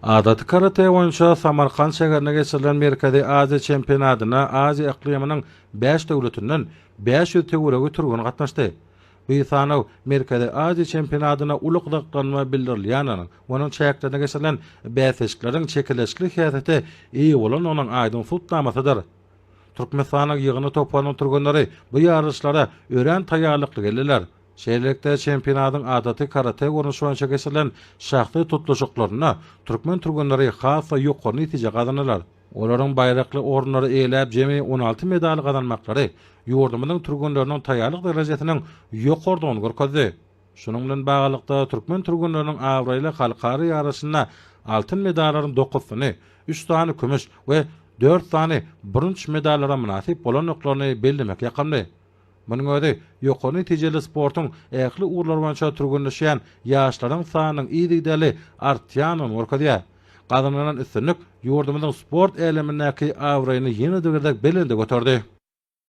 Adaty karate boýunça Samarkant şäherinde geçirilen Merkezi Aziýa çempionatyna Aziýa yklymynyň bäş döwletinden 500 töweregi türgen gatnaşdy. Bu sanaw Merkezi Aziýa çempionatyna uly gyzyklanma bildirilýändiginiň, onuň çäklerinde geçirilen bäsleşikleriň çekeleşikli häsiýete eýe bolandygynyň aýdyň subutnamasydyr. Türkmenistanyň ýygyndy toparynyň türgenleri bu ýaryşlara örän taýýarlykly geldiler. Şeýlelikde, çempionatyň adaty karate görnüşi boýunça geçirilen şahsy tutluşyklarynda türkmen türgenleri has-da ýokary netije gazandylar. Olaryň baýrakly orunlary eýeläp, jemi 16 medal gazanmaklary ýurdumyzyň türgenleriniň taýýarlyk derejesiniň ýokarydygyny görkezdi. Şunuň bilen baglylykda, türkmen türgenleriniň abraýly halkara ýaryşynda altyn medallaryň dokuzysyny, üç sany kümüş we dört sany bürünç medallara mynasyp bolandyklaryny bellemek ýakymly. Munuň özi ýokary netijeli sportuň ähli ugurlary boýunça türgenleşýän ýaşlaryň sanynyň yzygiderli artýandygyny görkezýär. Gazanylan üstünlik ýurdumyzyň sport älemindäki abraýyny ýene-de bir gezek belende göterdi.